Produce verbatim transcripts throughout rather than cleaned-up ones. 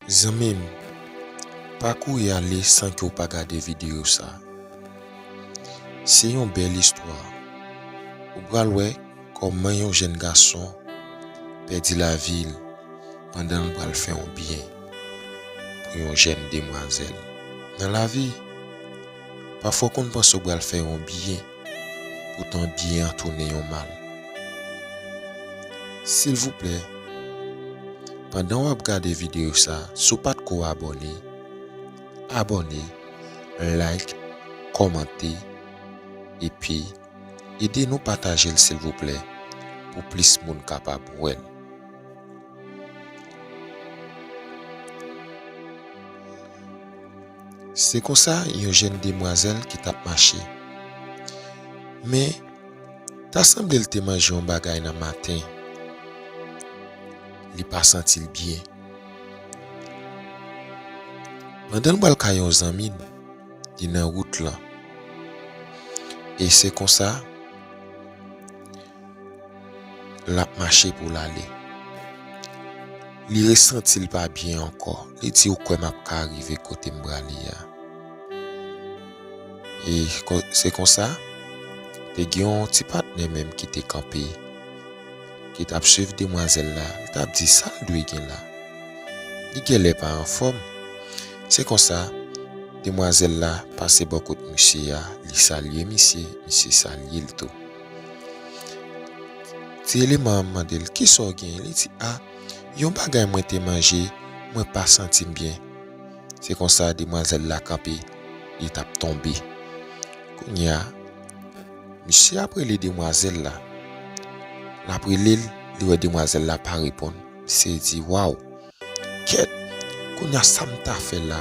Zanmi m, pa kouri ale san ke w pa gade videyo sa. Se yon bèl istwa. Ou pral wè kòman yon jèn gason pèdi lavi l pandan l pral fè yon byen pou yon jèn demwazèl. Nan lavi, pafwa w konn panse w pral fè yon byen, poutan byen an tounen yon mal. Silvouplè, pandan w ap gade videyo sa, si w pa t ko abòne, abòne, like, kòmante, epi ede nou pataje l silvouplè, pou plis moun kapab wè l. Se konsa, yon jèn demwazèl ki t ap mache. Men, ta sanble l te manje yon bagay nan maten. Li pa santi l byen. Pandan l pral kay yon zanmi l, li nan wout lan. E se konsa, l ap mache pou l ale. Li resanti l pa byen ankò. Li di, "Ou kwè m ap ka rive kote m prale a?" E kon- se konsa, te gen yon ti patnè menm ki te kanpe, ki t ap swiv demwazèl la. Li t ap di, "Sa l dwe gen la? Li genlè pa anfòm." Se konsa, demwazèl la pase bò kot misye a, li salye misye, misye salye l tou. Ti eleman an mande l, "Kisa w gen?" Li di, "A, yon bagay mwen te manje, mwen pa santi m byen." Se konsa, demwazèl la kanpe, li t ap tonbe. Kounye a, misye ap rele demwazèl la. L ap rele l, li wè demwazèl la pa reponn. Misye di, "Waw, kèt, kounye a sa m ta fè la?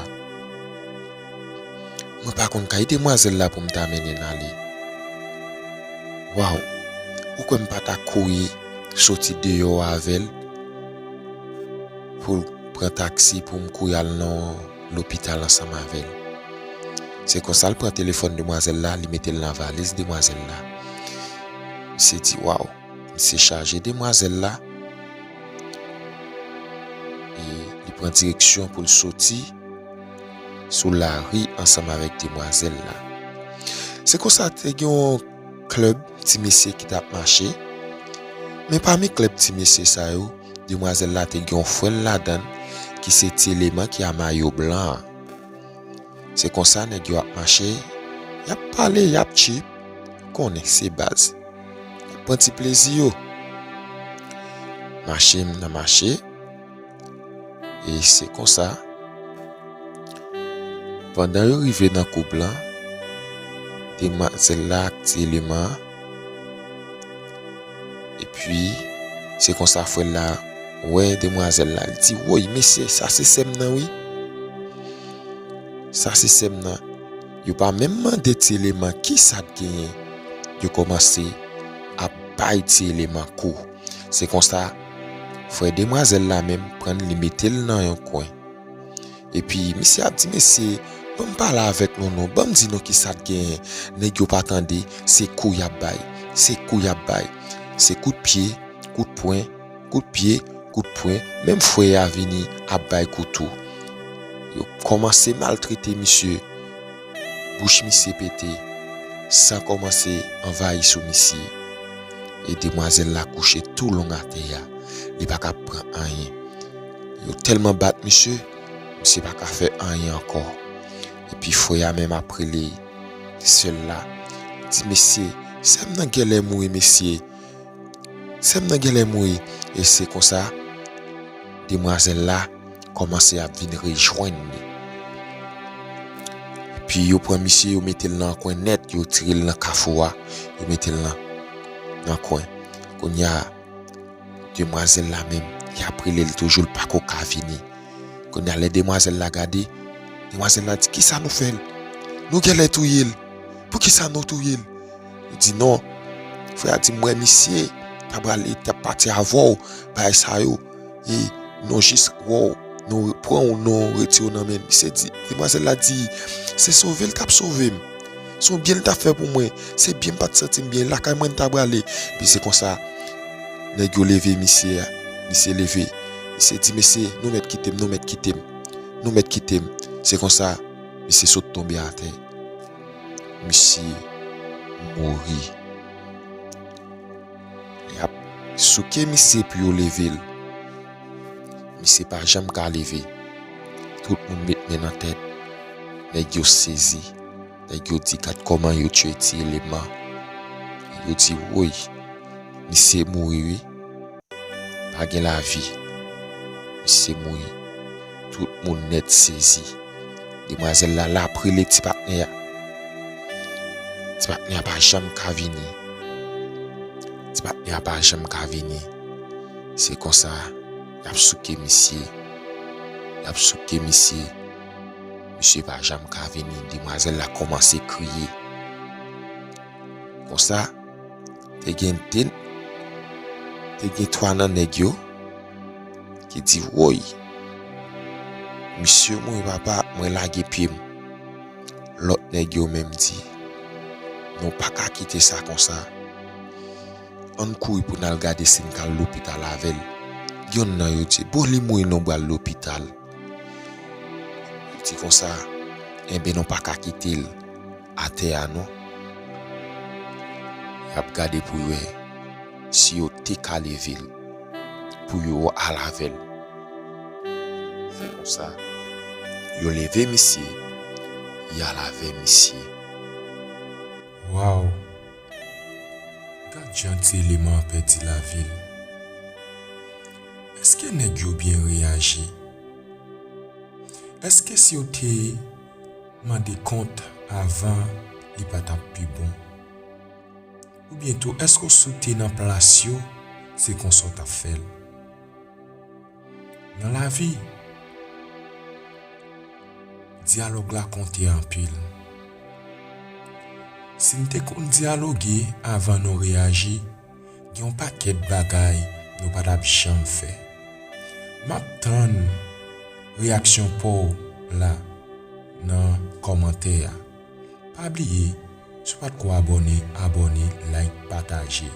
Mwen pa konn kay demwazèl la pou m ta mennen l ale. Waw, ou kwè m pa ta kouri soti deyò avè l pou l pran taksi pou m kouri al nan lopital ansanm avè l?" Se konsa l pran telefòn demwazèl la, li mete l nan valiz demwazèl la. Misye di, "Waw." Misye chaje demwazèl la e li pran direksyon pou l soti sou lari ansanm avèk demwazèl la. Se konsa, te gen yon klèb ti mesye ki t ap mache. Men pami klèb ti mesye sa yo, demwazèl la te gen yon frè l ladan l ki se ti eleman ki a mayo blan an. Se konsa nèg yo ap mache, y ap pale, y ap tchip, konnen se baz. Y ap pran ti plezi yo. Mache m nan mache, e se konsa, pandan yo rive nan koub lan, demwazèl la ak ti eleman an, epi se konsa frè l la wè demwazèl la, li di, "Woy, mesye, sa se sè m nan, wi. Sa se sè m nan." Yo pa menm mande ti eleman kisa t genyen. Yo kòmanse ap bay ti eleman kou. Se konsa, frè demwazèl la menm pran l, li mete l nan yon kwen. Epi, misye ap di, "Mesye, ban m pale avèk nou non, ban m di nou kisa t genyen." Nèg yo pa tande, se kou y ap bay, se kou y ap bay. Se kout pye, kout pwen, kout pye, kout pwen, menm frè a vini ap bay kou tou. Yo kòmanse maltrete misye. Bouch misye pete, san kòmanse anvayi sou misye. E demwazèl la kouche tou long atè a. Li pa ka pran anyen. Yo tèlman bat misye, misye pa ka fè anyen ankò. Epi frè a menm ap rele sè l la, di, "Mesye, sè m nan genlè mouri, mesye. Sè m nan genlè mouri." E se konsa, demwazèl la kòmanse ap vin rejwenn li. Epi yo pran misye, yo mete l nan kwen nèt, yo tire l nan kafou a, yo mete l nan, nan kwen. Kounye a, demwazèl la menm, y ap rele l toujou, l pako ka vini. Kounye a, lè demwazèl la gade, demwazèl la di, "Kisa nou fè l? Nou genlè touye l. Poukisa nou touye l?" Li di, "Non." Frè a di, "M wè misye t ap prale, t ap pati avè w, bagay sa yo. E nou jis wè w nou pran w, nou retire w nan men l. Misye di, demwazèl la di, se sove l t ap sove m. Se yon byen l t ap fè pou mwen. Se byen m pa t santi m byen. Lakay mwen l t ap prale. Epi se konsa, nèg yo leve misye a. Misye leve. Misye di, mesye, nou mèt kite m, nou mèt kite m. Nou mèt kite m. Se konsa, misye sot tonbe atè. Misye mouri. Y ap souke misye pou yo leve l. Misye pa janm ka leve. Tout moun met men nan tèt. Nèg yo sezi. Nèg yo di, gad kòman yo tchwe ti eleman. Yo di, woy, misye mouri wi. Pa gen lavi. Misye mouri. Tout moun nèt sezi. Demwazèl la, l ap rele ti patnè a. Ti patnè a pa janm ka vini. Ti patnè a pa janm ka vini. Se konsa, y ap souke misye. Y ap souke misye. Misye pa janm ka vini. Demwazèl la kòmanse kriye. Konsa, te gen de, te gen twa nan nèg yo ki di, woy, misye mouri papa, mwen lage pye m. Lòt nèg yo menm di, nou pa ka kite sa konsa. Ann kouri pou n al gade si n ka al lopital avè l. Yonn nan yo di, bon, li mouri, nou pral lopital. Li di konsa, enben, nou pa ka kite l atè a non. Y ap gade pou yo wè si yo te ka leve l, pou yo al avè l. Se konsa, yo leve misye, y al avè misye. Waw! Gad jan ti eleman an pèdi lavi l. Èske nèg yo byen reyaji? Èske si yo te mande kont avan, li pa t ap pi bon? Oubyen tou, èske w si w te nan plas yo, se konsa w t ap fè l? Nan lavi, dyalòg la konte anpil. Si n te konn dyaloge avan nou reyaji, gen yon pakèt bagay nou pa t ap janm fè. M ap tann reyaksyon pa w la nan kòmantè a. Pa bliye, si w pa t ko abòne, abòne, like, pataje.